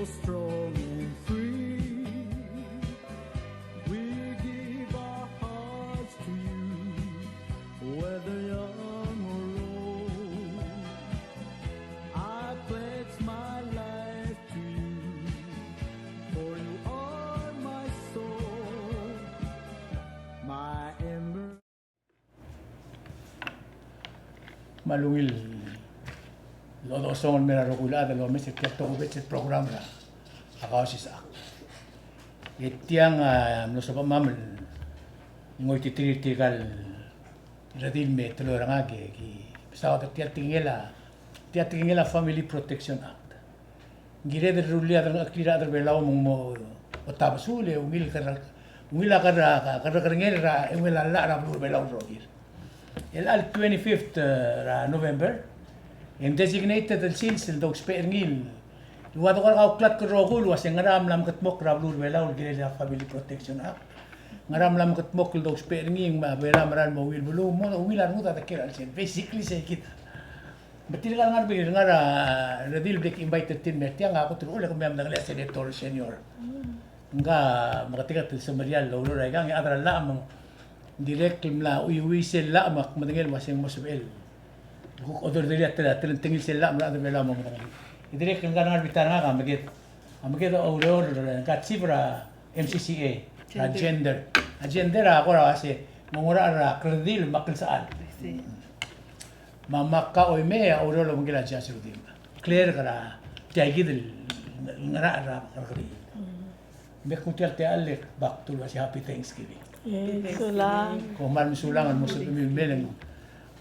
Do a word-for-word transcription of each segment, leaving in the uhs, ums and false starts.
Strong and free, we give our hearts to you. Whether young or old, I pledge my life to you, for you are my soul, my ember. Me a ungil el chodechosong el mei er a rokui el chad el omes er tia el tokubets el program er a Kausisechakl. E tiang a mlo sebechemam el ngoititerir tirka el redil me teloi er ngak e ki mesaod er tia el tekingel a, tia el tekingel a Family Protection Act. Ng kired el rullii a delengcheklir a rechad er a Belau me ng mo tabesul e ungil ker-, ungil a ker-, kerrekerengel er a eungel a llach er a beluu er a Belau el rokir. El chelecha el twenty-fifth er a November, e ng designated el sils el dousbech er ngii el ua de kora kauklatk el rokui el ua se ngera a mla mekedmokl er a beluu er a Belau el kirel a Family Protection Act. Ngera a mla mekedmokl el dousbech er ngii me a Belau a mera el mo ungil beluu, mo ungil a rengud a dekiei er a chelsel. Basically sei kid. Me tirka el ngar er a, ngar er a redil el bla ki invite er tir el mer tiang, a kot el uchul e kemiu a mla ngilai a senator senior. Ngka a meketeket el semeriar el oureor er a ikang, e a chad er a llach me ng dirrek el mla chuiuii sel llach me ak medengei el ua se ng mo sebechel el kuk oderderii a tel-, a telengtengil sel llach me a rechad er a Belau a mo medengei. E dirrek el ngka el ngar er a bita er ngak a meked, a meked a oureor er ngka el chief er a M C C A, er a gender. A gender a kora ua se ng ngar er a kredil me a klsechal. Me a Maka Oimei a oureor el obengkel a Judge Rudimch. Clear er a tia kid el ngar er a kerrekeriil. Me kuk tia el techall e back to ua se happy Thanksgiving. Kom kmal mesulang el mo sebechemiu el mei el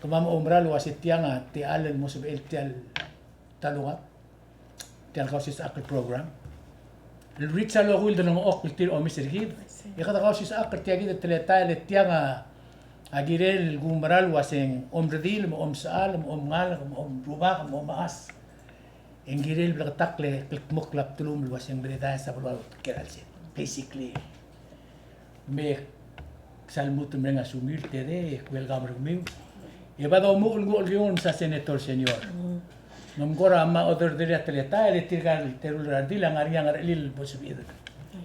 kemam a oumera el ua se tiang a techall el mo sebechel tia el talungab, tia el Kausisechakl el program el reach a rokui el delengchokl el tir a omes er kid. E kede kausisechakl er tia kid el teletael e tiang a kirel el kumerang el ua se ng omredil, me omsechal, me omngalek, me omrubak, me omechas. E ng kirel el bleketakl e kldmokl a bdelum el ua se ng mededaes a beluad el oker er a chelsel. Basically. Me sel lmuut el mereng a sumiu el tedei, e welcome er kemiu. E bo domuchel el nguu el kiung el msa senator senior. Me ng kora mo oderderii a teletael e tirka el teru el redil a ngar er ngii a ngerechelil el bo sebeched.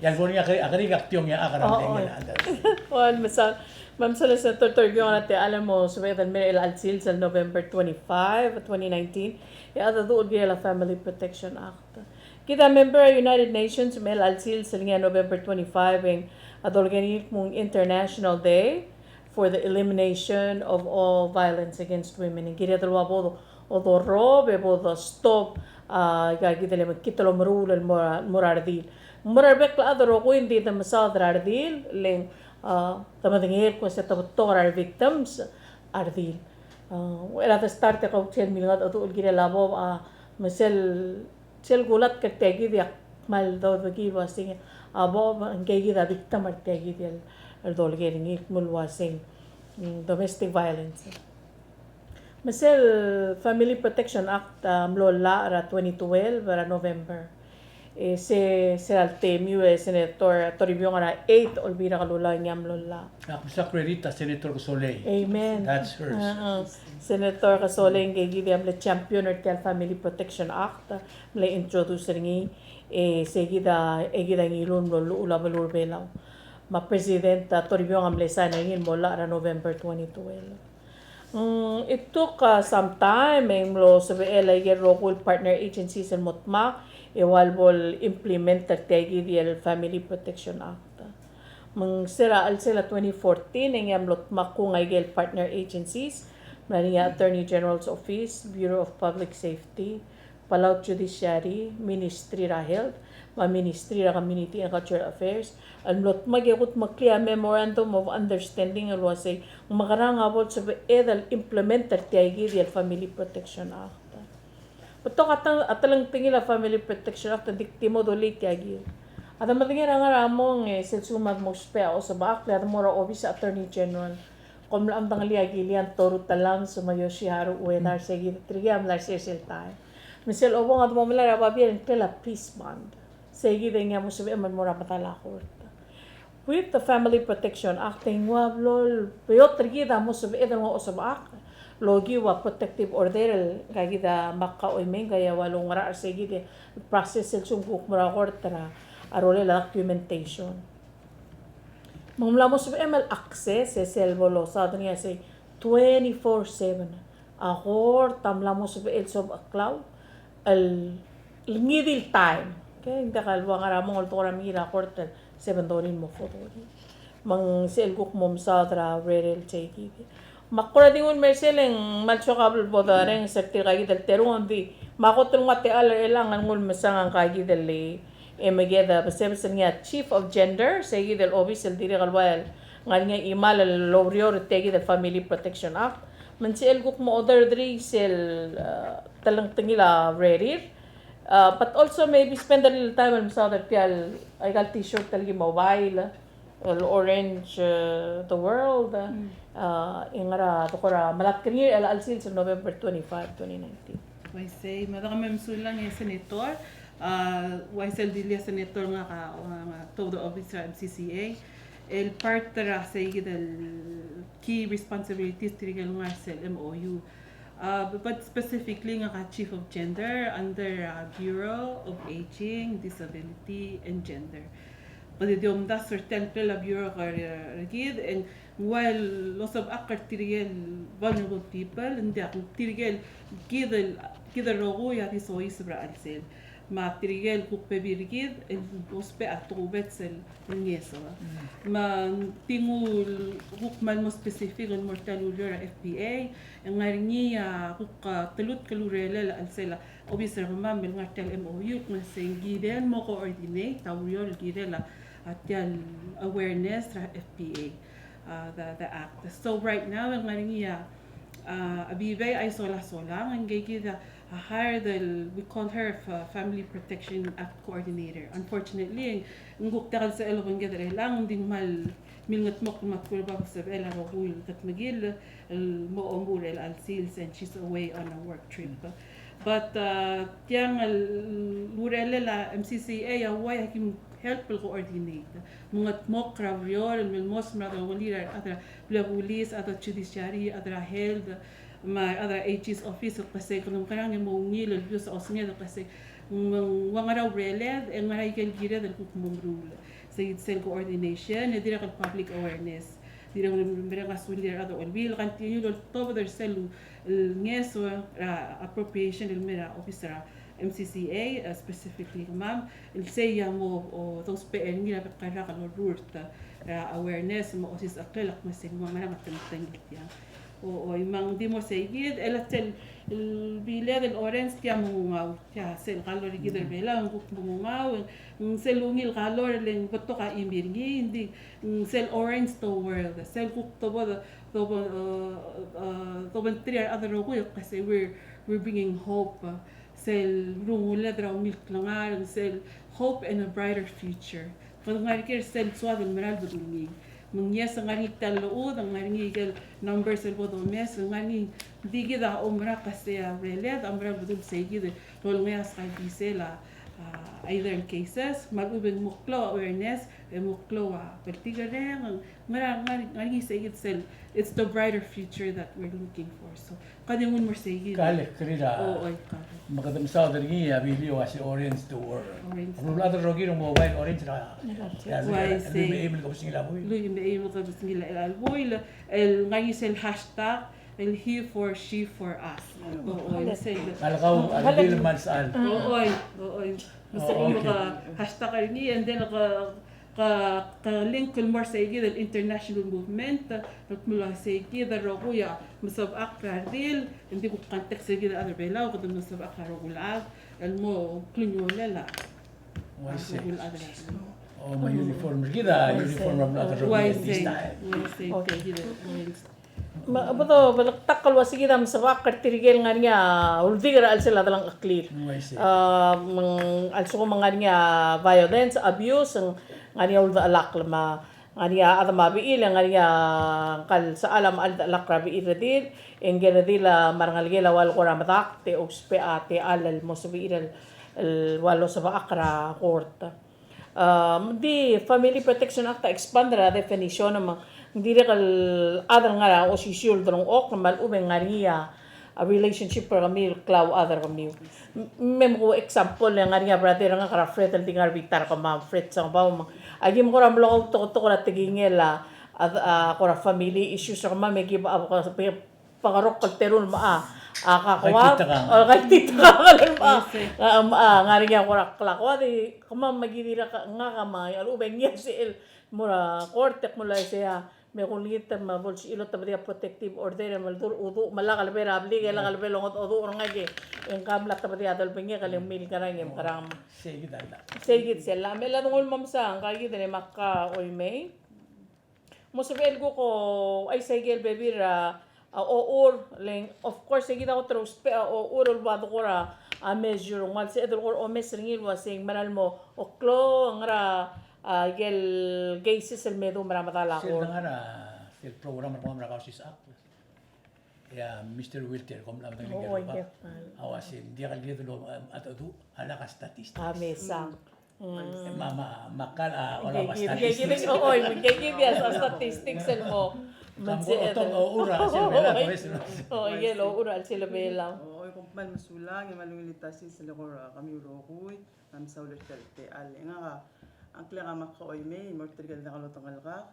E a lebo er ngii a kerik, a kerik a ktiong e a chad er a medengei. Ua el mesaul. Me mesaul e Senator Toribiong er a techall el mo sebeched el mei er chelecha el sils el November twenty-five, twenty nineteen. E a dedu el kirel a Family Protection Act. Kid a member er a United Nations, me chelecha el sils el ngii a November twenty-five e ng a dolekoi er ngii el kmo ng International Day for the Elimination of All Violence Against Women. E ng kired el ua bo do-, odorrob e bo dostop a ika kid el mekngit el omeruul el mo er a, mo er a redil. Mo er a rebek el chad el rokui e ng di de mesaod er a redil, le ng, a, de medengei el kmo se te betok er a re victims a redil. A, er a de start e kau sel milengedecheduch el kirel a bo, a, me sel sel kulatk er tia kid e ak kmal dodengei el ua se ng, a bo, ngke kid a victim er tia kid el, el dolekoi er ngii el kmo el ua se ng, mm, domestic violence. Me sel Family Protection Act a mlo llach er a twenty twelve er a November. E se, se er a le temiu e Senator Toribiong er a eight Olbiil er a Kelulau e ngii a mlo llach. Ak msa credit a Senator Kesolei. Amen. That's hers. Senator Kesolei ngke kid a mle champion er tia el Family Protection Act, mle introduce er ngii, e se kid a, e kid a ngiluu el mlo llechul a beluu er a Belau. Me a President a Toribiong a mle sign er ngii el mo llach er a November twenty twelve. Mm, it took, uh, some time, e ng mlo sebechel a ikel rokui el partner agencies el mo dmak, e ua lebo el implement er tia kid el Family Protection Act. Me ng se er a chelsel a twenty fourteen, e ngii a mlo dmak kung a ikel partner agencies, mla er ngii a Attorney General's Office, Bureau of Public Safety, Palau Judiciary, Ministry er a Health, me a Ministry er a Community and Cultural Affairs, el mlo dmak e kudmeklii a Memorandum of Understanding el ua se ng mekerang a bo el sebeched el implement er tia kid el Family Protection Act. Betok a tel-, a telengtengil a Family Protection Act, ng di kti mo dolii tia kid. A de medengei er a ngar er a mong e sel lsekum a de mo ousbech a osebechakl e a de mo er a obis er a Attorney General. Kom mla medengelii a Gillian Toru Tellames me a Yoshiharu Ueda, se kid, tirkei a mla er sel taem. Me sel obong a de mo melai er a babier e ng klel a police bond. Se kid e ngii a mo sebechem el mo er a medal a court. With the Family Protection Act, e ng ua blo el beot er kid a mo sebeched el nguu a osebechakl lokiu a protective order el ngka kid a mle kau el mei, ngka a ua loungerachel er se kid el process el sel kuk mo er a court er a rolel a documentation. Me ng mla mo sebechem el access, e sel bo losaod er ngii a sei twenty-four seven. A court a mla mo sebechel el sobecheklau el, el ngii di el time. Okay, ng diak el ua ngar er a mong el tekoi er a mei er a court el seven thirty el mo four thirty. Me ng sel kuk mo mesaod er a urerel sei kid. Me ak kora di nguu el mer sel e ng kmal soak a bla bo dorrenges er tirka kid el terung, ng di me a kot el nguu a techall er chelechang el nguu el mesang a ngka kid el, e me kede besebes er ngii a chief of gender, sei kid el obis el dirrek el ua el ngar er ngii a chimal el oureor er tia kid el Family Protection Act. Me ng sel kuk mo order er sel, uh, telengtengil a urerir. Uh, but also maybe spend a little time el mesaod er tia el, aika el T-shirt el ki mobile, el Orange, uh, the World, uh, e ngera a tekoi er a melatk er ngii er chelecha el sils el November twenty-five, twenty nineteen. Uaisei, me a dang me mesulang e Senator, uh, uaisei el dilu a Senator ngak a, uh, ngak a top of the office er a M C C A, el part er a sei kid el key responsibilities tirke el ngar er sel M O U. Uh, but specifically ngak a Chief of Gender under, uh, Bureau of Aging, Disability, and Gender. Kede di omdasu er tia el ngklel a bureau er, er kid, e ng ua el losebechakl er tirke el vulnerable people, ng diak, tirke el kid el, kid el rokui a di soiseb er a chelsel. Me tirke el kuk bebil er kid el ousbech a tokubets el ngeso. Me ng di nguu el kuk kmal mo specific el mo er tia el ureor er a F P A, e ng ngar er ngii a kuk, a, telutk el urerel a chelsel a obis er kemam el ngar er tia el M O U, el kmo se ng kirel mo coordinate a ureor el kirel a, a tia el awareness er a F P A, a, the, the act. So right now, el ngar er ngii a, a, a Bibei a Isola Solang, ngii kid a, a hired el, we call her fa-, Family Protection Act Coordinator. Unfortunately, ng kuk diak el sebechel el obengked er chelechang, ng di kmal milngetmokl me a kuk bo sebechel a rokui el kedmekill el mo omuchel er chelecha el sils, and she's away on a work trip. But, uh, tiang el urerel a M C C A a uai a kim help el coordinate. Mengetmokl er a ureor el mei el mo mesa er a rokui el chad er a, chad er a blebulis, chad er a judiciary, chad er a health, me a chad er a A G's office, el kmo se kede mekerang e mo ungil el use a osenged el kmo se ng ua ngera urerel e ngera ikel kired el kuk mo meruul. Sei kid sel coordination, e dirrek el public awareness. Dirrek el mereng a sulir a rechad er a Olbiil el continue el oltobed er sel, el ngeso er a appropriation el mei er a office er a M C C A, uh, specifically kemam, el sei a mo, o, dousbech er ngii er a bek el rak el orrurt, uh, awareness, me a osisecheklel a kmo se ng ua ngera me a tengtengil tiang. O, o, me ng di mo sei kid, el a sel, el biled el orange tia mengungau, tia sel color er kid er Belau, ng kuk mengungau, ng sel ungil color el ng betok a chimi er ngii, ng di, ng sel orange the world, sel kuk dobo, dobo, uh, uh, dobengterir a rechad el rokui, el kmo se we're, we're bringing hope, uh, sel runguled er a ungil klengar, sel hope and a brighter future. Kede ngar er ker sel soad el mera el bedul ngii. Me ng ngies e ng ngar er ngii tia el llechud, ng ngar er ngii ikel numbers el bo domes, ng ngar er ngii di kid a oumera el kmo se a urerel a mera el bedul sei kid el olengei a skalbisel a, a, either in cases, me a lechub e ng mo klou a awareness, e mo klou a bltikerreng, ng ngar er, ngar er, ngar er ngii sei kid sel, it's the brighter future that we're looking for. So, kede nguu el mo er sei kid. Ka le kerir a. O, oi, ka. Me kede mesaod er ngii a Bilio a se orange the world. Orange. Ng locha el rokir el mo bai orange er a. Uaisei. Lluich me a eim el kebesengil a buil. Lluich me a eim el kebesengil a buil. El ngar er ngii sel hashtag, el he for she for us. O, oi, sel. A le kau, a le bil mal sal. O, oi, o, oi. Me sel, okay, mo ke hashtag er ngii, and then ke Ke, ke link el mo er sei kid el international movement, el kmo sei kid el rokui a mesebechakl er a redil, e ng di kuk contact sei kid el chad er a Belau, kede mesebechakl er a rokui el chad, el mo klungiolel a rokui el chad er a Belau. O, me a uniform er kid a uniform er a rokui el chad er a Belau. Uaisei, uaisei, okay. Kid el, uaisei. Me bo do, bo lebetok el ua se kid a mesebechakl er tirke el ngar er ngii a uldik er a chelsel a delengcheklir. Uaisei. A, me ng, a lsekum ng ngar er ngii a violence, abuse, ng ngar er ngii a uldechelakl me a, ngar er ngii a chad me a bechil, e ngar er ngii a ngka el sechal a mechar el dechelakl er a bechil el redil, e ngike el redil a me a rengelekel a ua le kora medakt e ousbech a techall el mo sebechir el, el ua losebechakl er a court. A, di Family Protection Act a expand er a definition me ng Ng dirrek el chad el ngar er a osisiu el delengchokl me a lechub e ng ngar er ngii a relationship er kemiu el klauchad er kemiu. Me, me ku example e ng ngar er ngii a brother er ngak er a Fred el di ngar er a bita er kemam, Fred Sengebau, me aki mo kora mlo kautoketok er a tekingel a, a, a kora family issues er kemam, me ki ba, ba, ba, bakerokl el teru el mechas a kakoad, kaititekangel. O, kaititekangel el mechas. A, mechas, ngar er ngii a kora klakoad e kemam me ki dirrek ngak me a lechub e ng ngar er sel mo er a court e ak mo uaisei, me kulengit me bo lsebechir el otebedii a protective order e meldurech uduch me lak el bo er a blik e lak el bo longedecheduch er ngak e ng kmal mla tebedii a delbengek e le ng mle ngerang e mekerang. Sei kid a llach. Sei kid sel llach. Me a lechub e ng ulemsa ngka kid el Makka Oimei. Mo sebechel kuk ouchais aike el bebil er a, a, ochur, le ng, of course, e kid a kot er a usbech a ochur el ua de kora, a, measure, ng ua lsebeched el kora omes er ngii el uasei ng mera el mo klou a ngera, a, aike el cases el me dmu er a medal a kot. Sel dengar er a, sel program el kemam er a Causes Act. E a Mister Wilter, kom mla medengei el rubak. A uasei, ng diak el kid el, a, a, a lak a statistics. A mesang. Mm. Me a, me a, me a kal, a, ua lak a statistics. Oi, me ng kid a statistics el mo. Me ng se otong, ochur er a chelsel a Belau, oi. Oi, el ochur er a chelsel a Belau. Oi, kom kmal mesulang, e kmal ungil el tasis el eko er kemiu el rokui, me a mesaul er tia el techall. Ngak a, a ngklek a Makka Oimei, mo er tirke el diak lodengelkak.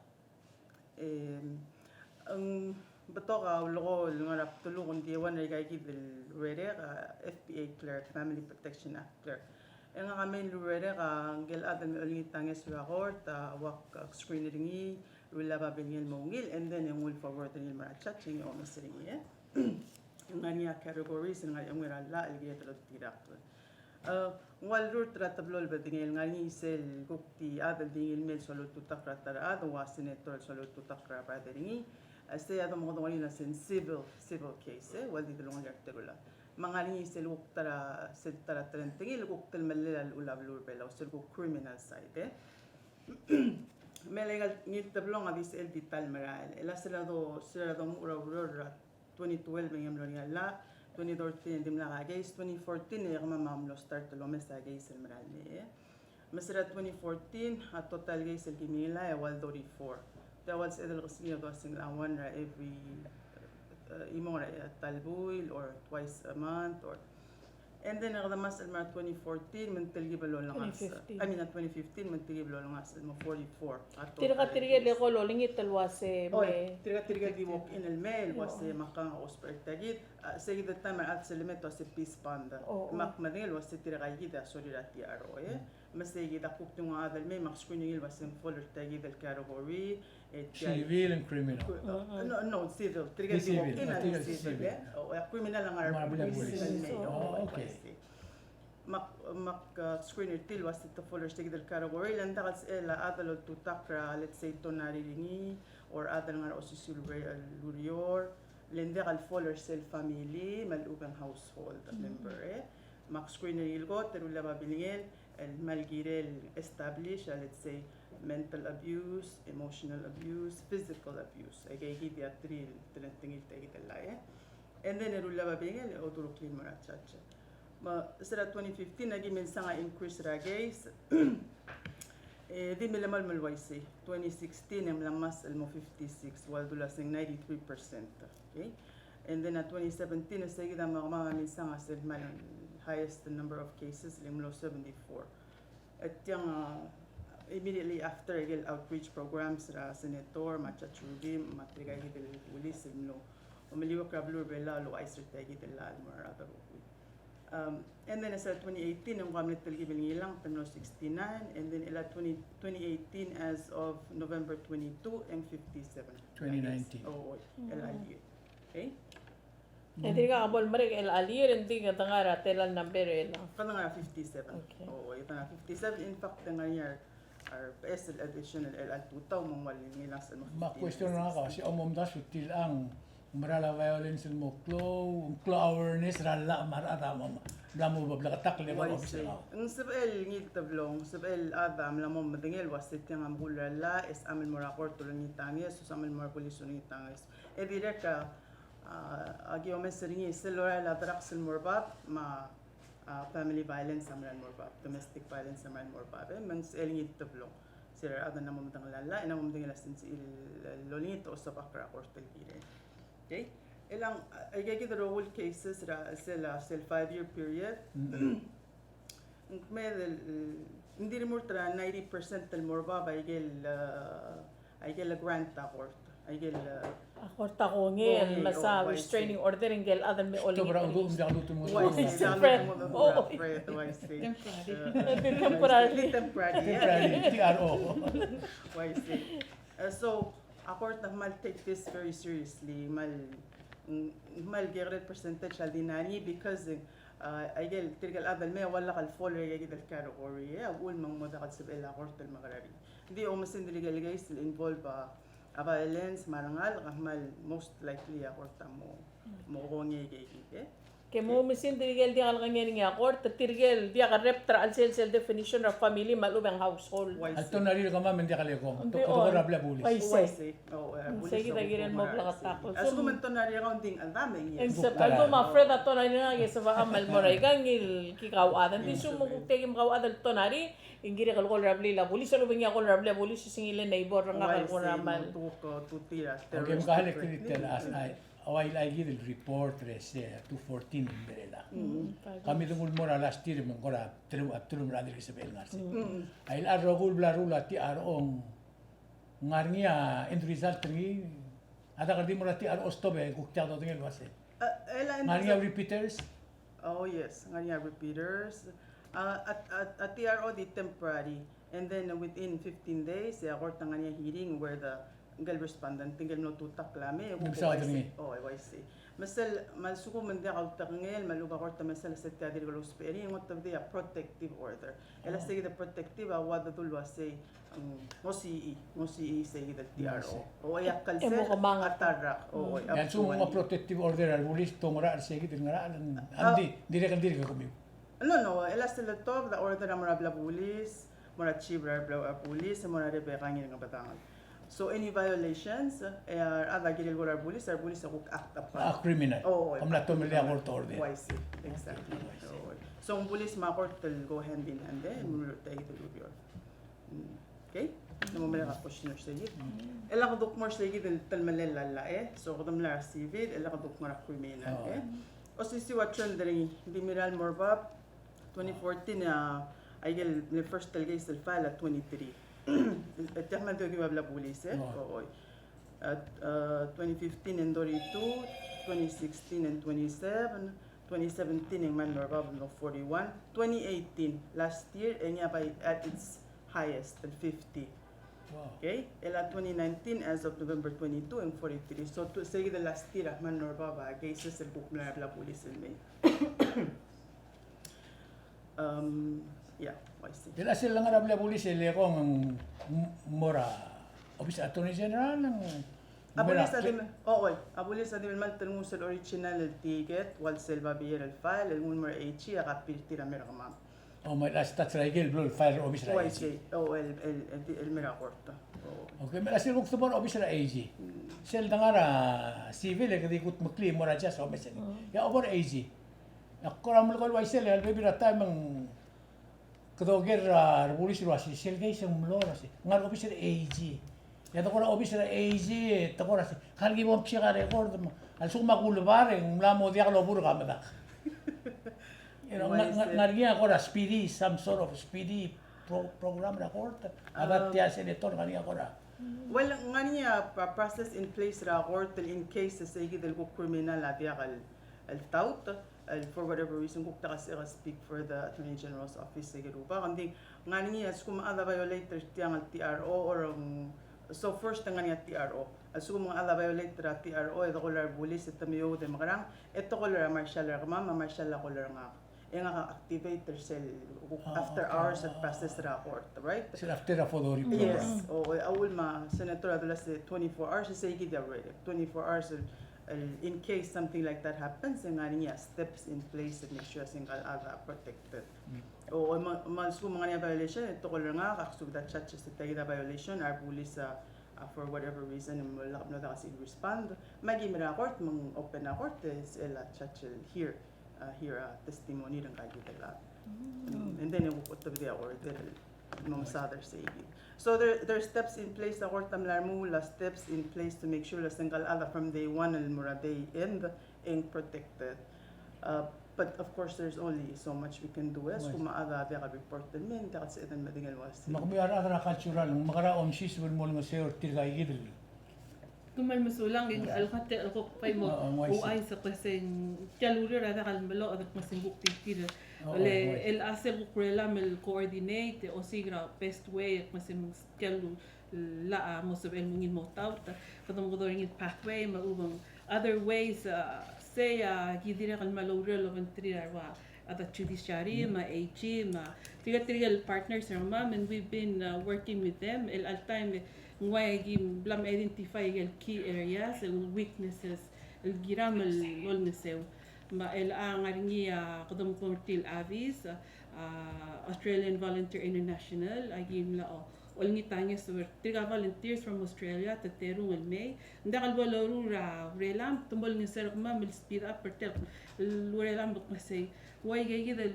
E ng betok a ulekool el ngar er a bdeluk, ng di one er aika kid el rurerek a F P A clerk, Family Protection Act clerk. E ngak a mei el rurerek a ngike el chad el me olengit a ngeso er a court, a ua ak screen er ngii, rullii a babilngel el mo ungil, and then e nguu el forward er ngii el mo er a judge e ngii a omes er ngii, e. Ng ngar er ngii a categories, ng ngar er ngii a llach el kired el oltirakl. E, ng ua lururt er a teblo el bedengel, ng ngar er ngii sel kuk di chad el di ngii el mei el soal oltutakl er a ta er a chad, ua senator el soal oltutakl er a brother er ngii. E, sei a domekedong er ngii el uasei ng civil, civil case, e, ua di delongelii a teru el chad. Me ng ngar er ngii sel kuk ta er a, sel ta er a telengtengil, kuk telemellel a llechul a beluu er a Belau, sel kuk criminal side, e. Me aika el ngii el teblong a di sel di ta el merael. E le sel do, sel domuchel er a ureor er a twenty twelve e ng mlo er ngii a llach, twenty thirteen e dimlak a case, twenty fourteen e kemam a mlo start el omes a case el merael mei. Me se er a twenty fourteen a total case el ki mingilai a ua el thirty-four. Tia ua el sebeched el kesengii a dua sing el one er a every, e, chimong er a ta el buil or twice a month or And then e kede masech el mo er a twenty fourteen, me ng telkib el olengasech. Twenty fifteen. I mean, a twenty fifteen, me ng telkib el olengasech el mo forty-four. Tirka tirke el eko el olengit el uase me. Oi, tirka tirke el di walk in el mei el uase me ak ngar er a hospital er tia kid. A, se kid el taem a rechad sel lemei a uase peace bond. Me ak medengei el uase tirka kid a sorir a T R O, e. Me se kid a kuk di nguu a chad el mei me ak screen er ngii el uase ng fall er tia kid el category, e, tia civil and criminal. Cri-, no, no, civil. Tirke el di civil, walk in a di civil, e. O, e, criminal a ngar er a police el mei. Oh, okay. Me ak, me ak, uh, screen er tir el uase te fall er tia kid el category, le ng diak el sebechel a chad el oltutakl er a, let's say, tonari er ngii, or chad el ngar er a osisiu el ure-, el ureor, le ng diak el fall er sel family, me a lechub e ng household member, e. Me ak screen er ngii el kot, e rullii a babilngel, el kmal kirel establish a, let's say, mental abuse, emotional abuse, physical abuse. Aika kid a three el telengtengil tia kid el llach, e. And then e rullii a babilngel, e odureklii el mo er a judge. Me se er a twenty fifteen, aki mle msang a increase er a case. E di mle melemolem el uaisei. Twenty sixteen, e mla ngmasech el mo fifty-six, ua el dula se ng ninety-three percent. Okay? And then a twenty seventeen, e se kid a mo kemam a mle msang a sel kmal highest number of cases, le ng mlo seventy-four. E tiang, uh, immediately after aike el outreach programs er a senator, me a Judge Rubin, me tirka kid el bulis el mlo omeliuekl er a beluu er a Belau el ouchais er tia kid el llach el mo er a rechad el rokui. Um, and then as of twenty eighteen, e ng ua mle telkib el ngilang, te mlo sixty-nine, and then el a twenty, twenty eighteen as of November twenty-two, e ng fifty-seven. Twenty nineteen. Oh, oi, el a year. Okay? E tirka a bo lemerek el a year, e ng di kede ngar er a tela el number el a. Kede ngar er a fifty-seven. Okay. Oh, e kede ngar er a fifty-seven, in fact, te ngar er ngii a re-, a rebeches el additional el a tutau me ng ua le ngilang sel mo fifty-nine. Me a question er ngak a se a omdasu tir a ng mera el violence el mo klou, klou awareness er a llach me a rechad a mo, mla mo bleketakl el eko el obis er ngak. Ng sebechel ngii el teblong, ng sebechel a chad a mla mo medengei el uase tiang a mekull er a llach, e sebecham el mo er a court el olengit a ngeso, sebecham el mo er a police el olengit a ngeso. E dirrek a A, aki omes er ngii sel lorael a drugs el mo er bab, me a, a, family violence a mera el mo er bab, domestic violence a mera el mo er bab, e, me ng sebechel ngii el teblong. er a rechad el mo medengelii a llach, e ng mo medengei a sensei el, el olengit a osebak er a kort el kirel. Okay? E le ng, a, aika kid el rokui el cases er a, sel, sel five year period. Mm. Ng kmeed el, ng di remurt er a ninety percent el mo er bab aike el, a, aike el grant a kort. Aike el, a, a kort a kongei el mesa restraining order er ngike el chad el me olengit. Stop er a uduch, ng diak lmuut el mo. Uaisei, ng diak lmuut el mo. Oh, uaisei. Temporary. Temporary. Temporary, T R O. Uaisei. Uh, so, a kort a kmal take this very seriously, kmal, mm, kmal kekerei el percentage el di ngar er ngii because, uh, aike el, tirke el chad el mei a ua lak el fall er aike el category, e a uchul me ng mo diak el sebechel a kort el mekerang. Ng di omes e ng dirrek el case el involve a, a violence me a rengalek a kmal most likely a kort a mo, mo kongei aike kid, e. Ke mo omes e ng dirrek el diak lekengei er ngii a kort, tirke el diak el rape er a chelsel sel definition er a family me a lechub e ng household. Uaisei. A tonari er kemam e ng diak lekong. Ng di, tekoi er a blil a bulis. Uaisei. Uaisei. Oh, e, bulis. Sei kid a kirel mo bleketakl. A lsekum e ng tonari er kau ng di ng chedam e ngii. Ng sebechel, a lsekum a Fred a tonari er ngak e sebecham el mo er aika ngii el ki kauchad. Ng di lsekum kuk tia kim kauchad el tonari, e ng kirek el call er a blil a bulis, a lechub e ngii a call er a blil a bulis, e se ngii el neighbor er ngak el call er a mal. Uaisei, mo tuk, o, tutir a terrorist. Okay, me ka helek tirke el as, ai. A ua llach kid el report er se two fourteen el mei er chelechang. Mm. Kemiu a denguu el mo er a last year me ng kora teru-, a teru el mei er a dirk sebechel ngar er sei. Mm. A llach el rokui el bla leruul a T R O, ng ngar er ngii a end result er ngii, a dak el di mo er a T R O stop e kuk diak dodengei el uasei. A, el end result. Ngar er ngii a repeaters? Oh yes, ngar er ngii a repeaters. A, a, a, a T R O di temporary. And then within fifteen days, e a kort a ngar er ngii a hearing where the, ngike el respondent, ngike el mlo tutakl a mei, e kuk uaisei. Oh, e uaisei. Me sel, me a lsekum ng diak a ultekengel, me a lechub a kort a mesa el se tia dirk lousbech er ngii, e ng otobedii a protective order. E le sei kid a protective a ua dedu el uasei, mm, ng osiik, ng osiik sei kid el T R O. Uaisei. O, e a chelsel a ta el rak. O, e a lsekum ng protective order a rebulis, te oungerachel er sei kid el ngerachel, ng di, dirrek el dirk kemiu. No, no, el a sel letobed a order a mo er a blil a bulis, mo er a chief er a blil a bulis, mo er a Rebecca Ngirngebedangel. So any violations, e a rechad a kirel call er a bulis, a bulis a kuk act upon. A criminal. Oh, a mla tomellii a court order. Uaisei, exactly. Uaisei. Oh, so ng bulis me a court el go hand in hand, e, me ng tia kid el ureor. Mm. Okay? Ng mo merek a question er sei kid. E le kede kuk mo er sei kid el telemellel a llach, e. So kede mla er a civil, e le kede kuk mo er a criminal, e. Osisiu a trend er ngii, di mirrael el mo er bab, twenty fourteen, a, aike el first el case el file a twenty-three. E tia kmal di okiu a blil a bulis, e. O, oi. A, a, twenty fifteen e ng thirty-two, twenty sixteen e ng twenty-seven, twenty seventeen e ng mla mo er bab el forty-one, twenty eighteen, last year, e ngii a bai at its highest, el fifty. Wow. Okay? E a twenty nineteen, as of November twenty-two, e ng forty-three. So, to, sei kid el last year a kmal mo er bab a cases el kuk mla er a blil a bulis el mei. Um, yeah, uaisei. E le sel lengar er a blil a bulis e le kong ng mo er a Office Attorney General ng A bulis a di me-, o, oi, a bulis a di melemalt el nguu sel original el ticket, ua sel babier el file, el nguu el mo er a AG, a copy er tir a mer kemam. O, me a last touch er a ikel blo el file er a obis er a AG. Uaisei, o, el, el, el, el mer a court. O. Okay, me a last el kuk te mo er a obis er a AG. Mm. Sel dengar er a civil e kede kutmeklii mo er a judge a omes er ngii. Mm. E a obo er a AG. E ak kora melekoi el uaisei, e a lebebil er a taem e ng kede oker er a rebulis el uasei, sel case e ng mlo er a sei. Ngar er a obis er a AG. E a tekoi er a obis er a AG, e tekoi er a sei. Kmal ki bo mcheck a record me a lsekum a kulebar e ng mla mo diak loburk a medak. You know, ngar, ngar, ngar er ngii a kora speedy, some sort of speedy pro-, program er a court. A da tia senator ngar er ngii a kora. Well, ngar er ngii a pa-, process in place er a court el in case se kid el kuk criminal a diak el, el taut. El, for whatever reason, kuk diak a se-, speak for the Attorney General's office, se kid el rubak. Ng di, ngar er ngii a lsekum a chad a violate er tiang el TRO, or, um, so first ngar er ngii a TRO. A lsekum a chad a violate er a TRO, e de call er a rebulis, e te mei e oude mekerang, e te call er a marshal er kemam, a marshal a call er ngak. E ngak a activate er sel, kuk after hours el process er a court, right? Sel after a fodori program. Yes. O, a uchul me a senator a dula se twenty-four hours, e sei kid a orreked. Twenty-four hours el el, in case something like that happens, e ng ngar er ngii a steps in place to make sure se ngka el chad a protected. Mm. O, o me, me a lsekum e ng ngar er ngii a violation, e te call er ngak, ak subed a charge se tia kid a violation, a rebulis a, a, for whatever reason, e mlo, mlo diak a respond. Me aki mei er a court, me ng open a court, e sel a judge el hear, a, hear a testimony er ngka kid el chad. Mm. And then e kuk otobedii a order el me mesaod er sei. So there, there are steps in place, a kora mla remuul a steps in place to make sure el se ngka el chad from day one el mo er a day end e ng protected. Uh, but of course, there's only so much we can do. Yes, right. Kuk me a chad a diak el report el mei, ng diak el sebeched el medengei el uasei. Me kemiu a rechad er a cultural, ng mekera omsiseb el mo olengeseu er tirka kid el Kmal mesulang, e a lak e a kuk bai mo, o, uaisei. Uaisei, kmo se ng tia el ureor a diak el meloched, kmo se ng kuk tirke el, o, le, uaisei, el a sel kuk ureor el mle coordinate, e osiik er a best way, kmo se ng tia el llach a mo sebechel el mo ngii el mo taut, kede mo dmu er ngii el pathway, me a lechub e ng other ways, a, sei a ki dirrek el mle oureor el obengterir a rua a the judiciary, me a AG, me a tirke, tirke el partners er kemam, and we've been, uh, working with them. El all time, ng ua ki bla me identify el key areas, el weaknesses, el kiram el olengeseu. Me a chelecha ng ngar er ngii a, kede mo er tir el AVIS, a, Australian Volunteer International, a ki mla, o, olengit a ngeso er tirka volunteers from Australia, te terung el mei. Ng diak el bo loruul er a urelam, te mo olengeseu er kemam el speed up er tia el urelam, kmo sei. Ua ika kid el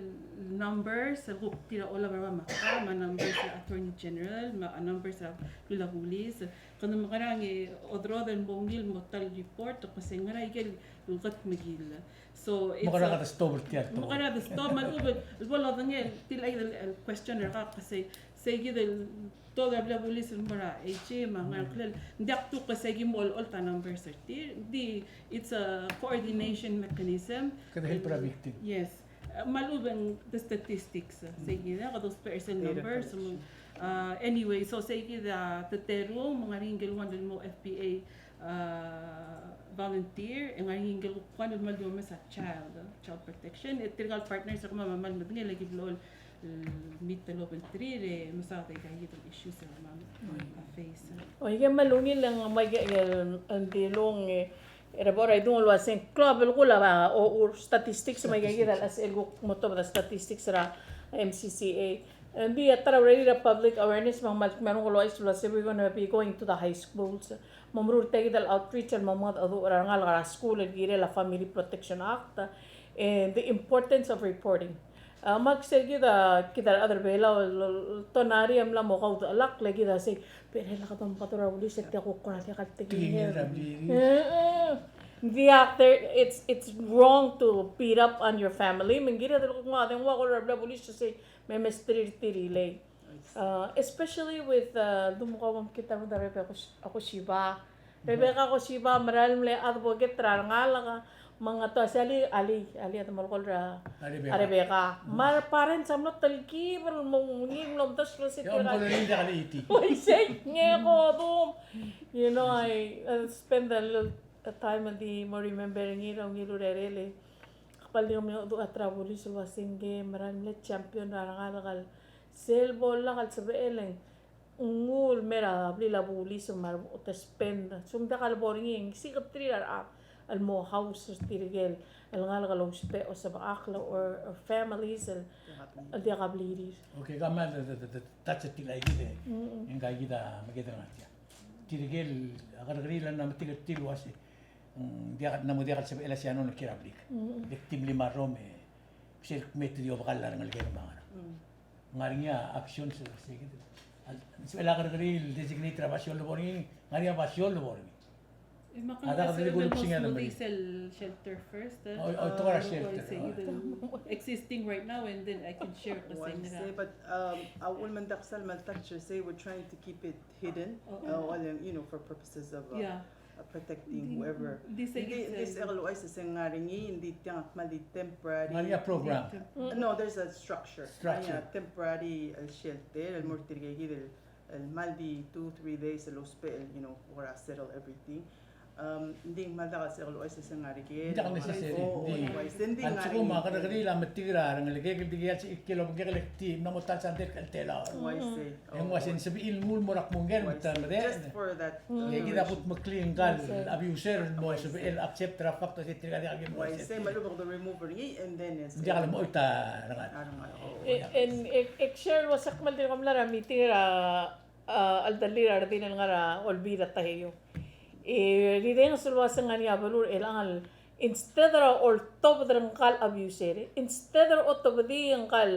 numbers, el kuk tir a olab er a mekngit, me a numbers er a Attorney General, me a numbers er a, er a police. Kede mekerang e odrodel el mo ungil el mo ta el report, kmo sei ngera ike el ketmekill. So, it's a, mekerang a de stop er tia el, mekerang a de stop, me a lechub e bo lodengei, tia el, el question er kau, kmo sei, sei kid el, todo el bla bulis el mo er a AG, me a ngerang, ng diak kuk kmo sei ki mo olecholt a numbers er tir. Di, it's a coordination mechanism. Kede help er a victim. Yes. Uh, me a lechub e ng the statistics, uh, sei kid, uh, those person numbers, um, uh, anyway, so sei kid a, uh, te terung, me ng ngar er ngii ngike el one el mo FBA, uh, volunteer, e ng ngar er ngii ngike el kuk one el kmal di omes a child, uh, child protection, e tirka el partners er kemam a kmal medengei el ki blechoel el meet el obengterir e mesaod aika kid el issues el kemam a face. O, ike me a ungil e ng mo ike el, el dilung, e, er a bo er a idung el uasei ng klou a belkul a, o, ur statistics me aika kid el, as el kuk mo tobed a statistics er a MCCA. Ng di a ta er a urerir a public awareness me ng kmal kmal ungil el uaisei el uasei we're gonna be going to the high schools. Mo meruul tia kid el outreach el mo mengedecheduch er a rengalek er a skuul el kirel a Family Protection Act, and the importance of reporting. A, me ak sei kid a, kid a rechad er a Belau el, el, el tonari a mla mo kaudechelakl e kid a sei, berelak e domkedu er a bulis e tia kuk kora diak el tekingel. Tekingel er a bulis. E, e. Diak, there, it's, it's wrong to beat up on your family. Me ng kired el kuk nguu a dengua el kora er a bulis e sei, me mesterir tir el lei. Uh, especially with, uh, dumkau a mekngit a rudam er a Rebecca Kos-, Koshiba. Rebecca Koshiba, mera el mle advocate er a rengalek, me ng ua se alii, alii, alii a de molekoi er a, a Rebecca. A Rebecca. Me a re parents a mlo telkib el mo ungil el omdasu el uasei. Uaisei, ngii a kodung. You know, I, I spend a little time el di mo remember er ngii er a ungil urerel e. Kmal di mengedecheduch a ta er a bulis el uasei ngii, mera el mle champion er a rengalek el sel bo lak el sebechel e ng nguu el mei er a blil a bulis me a reboot el spend. Se ng diak el bo er ngii, ng siik a terir a rechad el mo house er tirke el ngalek el ousbech a osebechakl or, or families el, el diak a blirir. Okay, kmal de, de, de, de, touch er tia el idea e. Mm-mm. E ng kid a mekngit er ngii a tia. Tirke el, a kerrekeriil a mla metik er tir el uasei, mm, diak, ng mo diak el sebechel a Sianon el kiei er a blik. Mm-mm. Victim el mla er a Rome, sel kmeed e di obekall a rengelekel me a ngerang. Mm. Ng ngar er ngii a action se, se kid. Ng sebechel a kerrekeriil el designate er a basio el lebo er ngii, ng ngar er ngii a basio el lebo er ngii. E me a kede di kuluk singel el mei. Sel shelter first, e. O, o, te ngar er a shelter. Existing right now, and then I can share the same. Uaisei, but, um, a uchul me ng diak sel mle touch er sei, we're trying to keep it hidden, uh, all, you know, for purposes of, uh, uh, protecting whoever. Di, di sei kid el uaisei se ng ngar er ngii, ng di tiang a kmal di temporary. Ngar er ngii a program. No, there's a structure. Structure. Ngar er ngii a temporary, uh, shelter, el mo er tirke kid el, el kmal di two, three days el ousbech el, you know, kora settle everything. Um, ng di ng kmal diak el sebechel el uaisei se ng ngar er ngii. Ng diak necessary. O, uaisei, ng di ng ngar er ngii. A lsekum a kerrekeriil a metik er a rengelekek el dikea el sebechek el obengkek el ekti, ng mo ta el sandei el telau. Uaisei. E ng uaisei ng sebechir el nguu el mo er a kmo ngii el mei. Just for that. E kid a kudmeklii ngka el abuser el mo sebechel accept er a fact el uasei tirka diak el mo. Uaisei, me a lechub e kede remove er ngii, and then e ng diak el mo choit a rengalek. A rengalek, o. E, e, e, e share el uasei ak kmal dirk mla er a meeting er a, a, cheldellir a redil el ngar er a Olbiil er a Taiheio. E rirenges el uasei ng ngar er ngii a beluu er chelechang el, instead er a oltobed er ngka el abuser, instead er a otobedii ngka el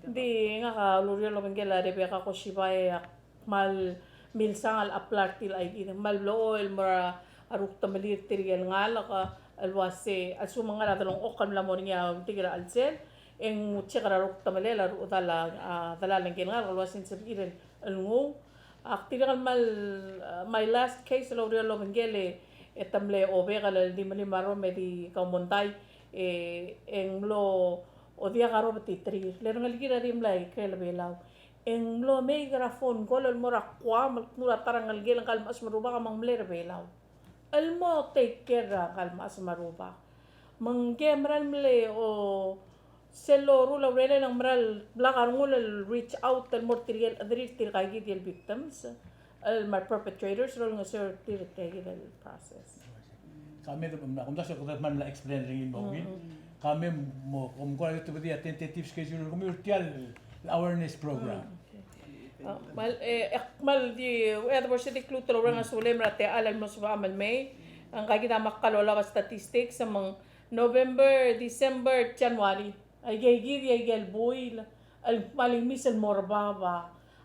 Ng di ngak a ulureor el obengkel a Rebecca Koshiba e ak kmal milsang el apply er tir el aikid, kmal blechoel el mo er a rukdemelii er tirke el ngalek el uase a lsekum ng ngar er a delengchokl el mla mo er ngii a ultik er a chelsel, e ng check er a rukdemelel a rechedal a, a, delal ngike el ngalek el uase ng sebechir el nguu. Ak dirrek el kmal, a, my last case el oureor el obengkel e te mle obek el di melim a rrom e di kaumondai, e, e ng mlo, o diak a robetiterir. Le rengelekir a di mle ikrel a Belau. E ng mlo mei er a phone call el mo er a Guam el kmu er a ta er a ngelekel ngka el mechas me a rubak me ng mle er a Belau el mo take care er ngka el mechas me a rubak. Me ngke a mera el mle, o, sel loruul a urerel e ng mera el blak a rengul el reach out el mo er tirke el chederir tirka ikid el victims el me a perpetrators el olengeseu er tir er tia ikid el process. Ka me, me, kumdasu e kede kmal mla explain er ngii el mo ungil. Ka me mo, kom kora di tebedii a tentative schedule er kemiu er tia el awareness program. A, kmal, e, e, kmal di, e, de bo se di kluut el oureng a sulem er a techall el mlo sebecham el mei. Ngka kid a mle kmal olab a statistics, me ng November, December, January. Aike kid, aike el buil el kmal imis el mo er bab a,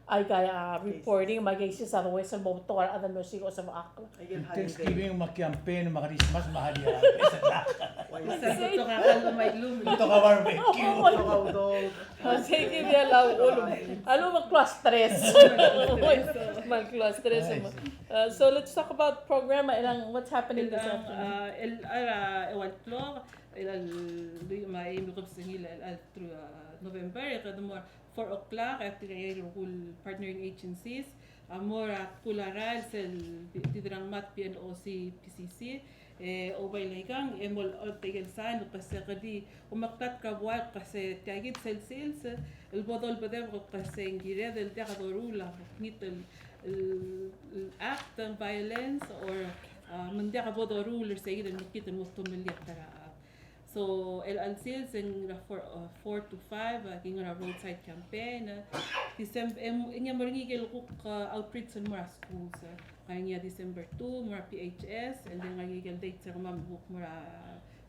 aika, a, reporting me a cases a domes el mo betok a rechad el mo osiik a osebechakl. Thanksgiving me a campaign me a Christmas me a holiday. Betok a kall me a ilum. Betok a barbecue. Betok a udoud. A, sei kid a uchul. A lechub e ng klou a stress. Kmal klou a stress. Uh, so let's talk about program, e ng what's happening this afternoon. Uh, el, uh, eua el klok, el, el, me a eim el kebesengil el, el, through, uh, November, e kede mo er a four o'clock, e tirka el rokui el partnering agencies a mo er a tkul a rael sel di, di derang me a P N O C P C C, e, oubail aikang, e mo oltak el sign el kmo se kede di omeklatk a buai el kmo se tia kid sel sils el bo dolbedebek el kmo se ng kired el diak doruul a mekngit el, el, el act of violence or, uh, me ng diak bo doruul er se kid el mekngit el mo tomellii a ta er a chad. So, el, el sils e ng er a four, uh, four to five, uh, ki ngar er a roadside campaign, uh, December, e ng, e ng mo er ngii el kuk, uh, outreach el mo er a schools, uh, ngar er ngii a December two, mo er a P H S, and then ngar er ngii el date er kemam el kuk mo er a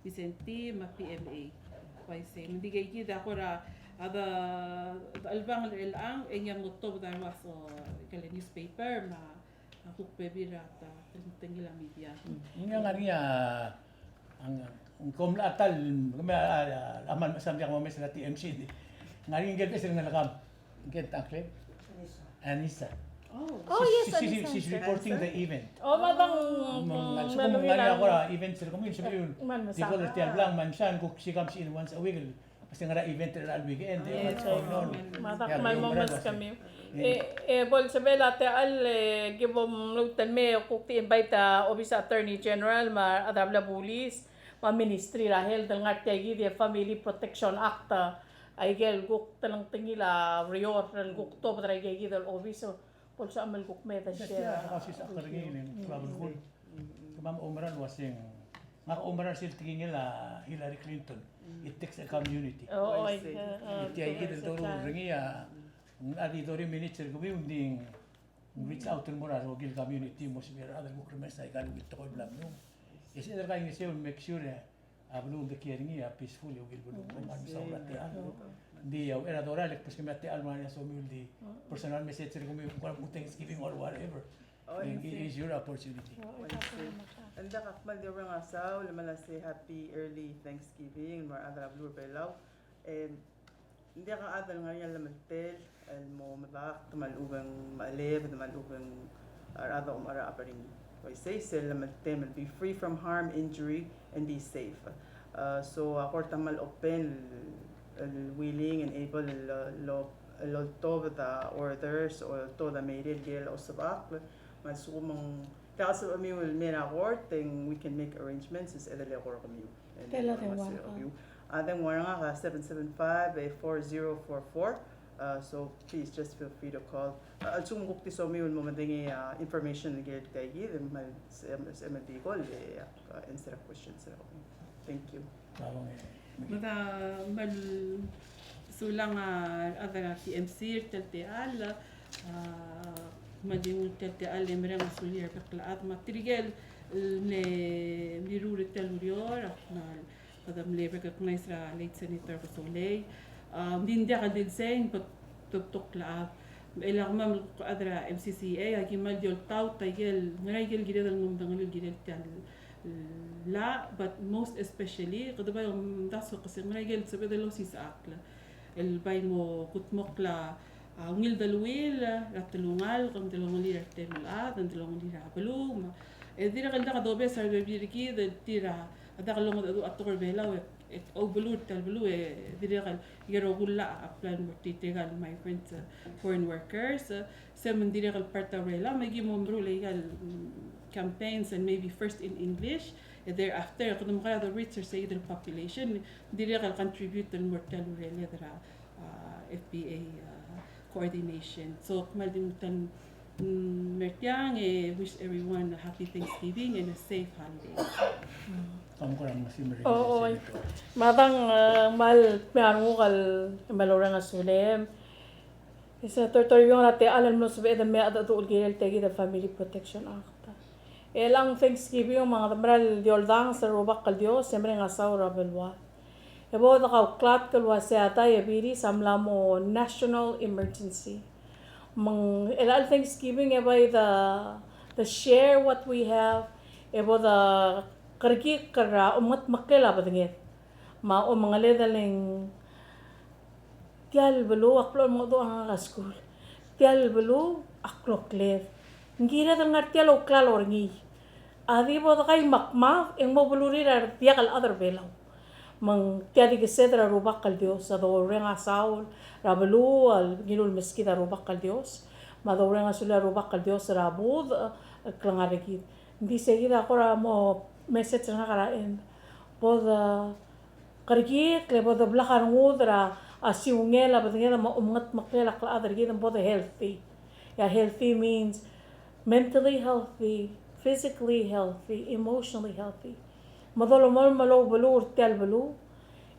Vicente, me a P M A. Uaisei, me ng di aike kid a kora, a de, de chelebangel er chelechang, e ng mo tobed a ruas, o, ikel newspaper, me a a kuk bebil er a ta, ta, ta el media. Ng ngar er ngii a, ng, ng kom mla ta el, kemiu a, a, a, a kmal mechesang, diak momes er a T M C. Ng ngar er ngii ngike el beches el ngelekam. Ngike el ta el, Anissa. Oh. Oh, yes, Anissa. She's reporting the event. Oh, me a dang, me a lsekum ng ngar er ngii a kora events er kemiu, sebechir el di call er tia el blank, me a Anissa, ng kuk siik a msechin once a week el Basta ngar er a event er a weekend, e, what's going on? Me a dang, kmal momes kemiu. E, e, bo lsebechel a techall, e, ki bo mluut el mei e kuk di invite a Office Attorney General, me a rechad er a police, me a Ministry er a Health, el ngar tia kid e Family Protection Act, a, aike el kuk telengtengil a ureor, el kuk tobed er aike kid el obis, bo lsebecham el kuk mei e share. Kemam a oumera el uaseng, ngak a oumera er sel tekingel a Hillary Clinton, it takes a community. Oh, I see. E tia kid el doruul er ngii a, ng di thirty minutes er kemiu, ng di reach out el mo er a rokui el community, mo sebechir a rechad el kuk remenges aika el ungil tekoi el bla mngu. E se er a kaingeseu el make sure e a beluu el dekiei er ngii a peaceful e ungil beluu. Kmal mesaul er a techall. Ng di a uchei er a dorael e kbeskemiu a techall me a somiu el di personal message er kemiu, ng kora mo Thanksgiving or whatever. Oh, I see. Is your opportunity. Oh, I see. Ng diak a kmal di oureor el saul, me a sei happy early Thanksgiving el mo er a rechad er a beluu er a Belau. Em, ng diak a chad el ngar er ngii a llemeltel el mo medakt me a lechub e ng mechelebed me a lechub e ng, a rechad a omecheracheb er ngii. Uaisei, sel llemeltel el be free from harm, injury, and be safe. Uh, so a kort a kmal open el, el willing and able el, el, el oltobed a orders, oltobed a meirel el kirel a osebechakl, me a lsekum ng diak a sebechemiu el mei er a kort, then we can make arrangements, e sebeched el eko er kemiu. And then, tela, then, a, then ngak a seven seven five, eh, four zero four four. Uh, so please just feel free to call. Uh, a lsekum kuk di somiu el mo medengei, uh, information el kirel tia kid, e me, e me, e me di call, e, uh, answer a questions er kemiu. Thank you. Me da, me sulang a rechad er a T M C er tia el techall, a, me di nguu tia el techall e mereng a sulir a bek el chad me tirke el mle mirruul er tia el ureor, a, me kede mle recognize er a late Senator Kesolei. A, ng di ng diak el di el seng, but te betok el chad. Me a kemam el chad er a M C C A, a ki kmal di oltaut a ikel, ngera ikel kired el mo medengelii el kirel tia el llach, but most especially, kede bai omdasu el kmo se ngera ikel sebeched el osisechakl el bai mo kudmokl a, a, ungil deleuill er a telungalek, ng delongelir a retemel el chad, ng delongelir a beluu, me, e dirrek el diak dobes a rebebil er kid el tir a, a diak longedecheduch a tekoi er a Belau, e e oubeluu er tia el beluu, e dirrek el ikel rokui el llach a apply el mo er tirke el migrant, uh, foreign workers, uh, se me ng dirrek el part er a Belau, me ki mo meruul a ikel, mm, campaigns and maybe first in English, e thereafter, kede mekerang e de reach er se el population, dirrek el contribute el mo er tia el ureled er a, uh, F B A, uh, coordination. So, kmal di mo ta el Mm, me er tiang, e wish everyone a happy Thanksgiving and a safe holiday. Kom kora mo simer. O, oi. Senator. Me a dang, e, kmal dmeu a renguk el kmal oureng a sulem. E Senator Toribiong er a techall el mlo sebeched el mei a cheldecheduch el kirel tia kid el Family Protection Act. E chelechang Thanksgiving me ng di mera el di oldanges er a Rubak el Dios, e mereng a saul er a beluad. E bo dekauklatk el uasei a dai e biris a mla mo national emergency. Me ng, el chelecha el Thanksgiving e bai de, de share what we have, e bo de kerekikl er a omengetmeklel a bedenged. Me a omengeled el ng tia el beluu, ak blechoel mengedecheduch er ngak er a skuul. Tia el beluu a klokled. Ng kired el ngar tia el ouklalo er ngii. A di bo dekaingeseu me kmad, e ng mo belurir a rediak el chad er a Belau. Me ng tia di kesed er a Rubak el Dios, a doureng a saul er a beluu el ngiluu el meskid a Rubak el Dios. Me a doureng a sulel a Rubak el Dios er a budech el klengar er kid. Ng di se kid a kora mo message er ngak er a end. Bo de kerekikl e bo de blak a rengud er a siungel a bedenged me a omengetmeklel a klechad er kid me bo de healthy. E a healthy means mentally healthy, physically healthy, emotionally healthy. Me dolemolem el oubeluu er tia el beluu,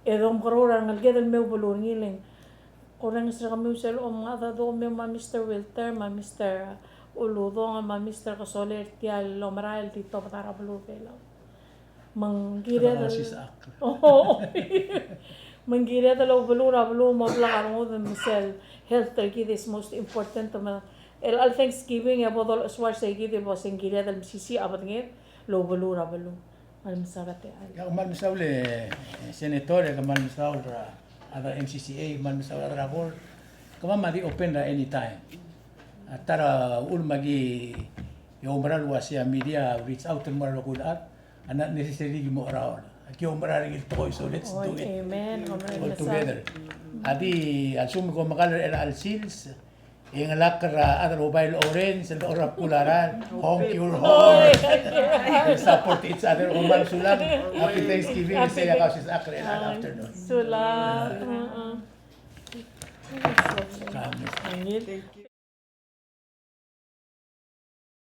e domekeroul a rengeleked el me oubeluu er ngii el ng. Kora ng sel kemiu sel omengad a domes me a Mister Wilter, me a Mister Uludong, me a Mister Kesoler, tia el omerael el di tobed er a beluu er a Belau. Me ng kired el, o, me ng kired el oubeluu er a beluu me a blak a rengud me sel health er kid is most important me el chelecha el Thanksgiving e bo dolechesuar se kid el bo se ng kired el mesisiich a bedenged el oubeluu er a beluu. Kmal mesaul er a techall. Ia, kmal mesaul e, e, Senator, e kmal mesaul er a, a rechad er a M C C A, kmal mesaul er a rechad er a board. Kemam a di open er a anytime. A ta er a uchul me aki oumera el uasei a media reach out el mo er a rokui el chad. A not necessary ki mo er a, aki oumera er ngii el tekoi, so let's do it all together. A di a lsekum kom mekall er a chelecha el sils, e ng lak er a chad er a obail orange, el dechor er a bkul a rael, honk your horn. We support each other, kmal mesulang. Happy Thanksgiving, se el kau osisechakl er a afternoon. Sulang. Thank you.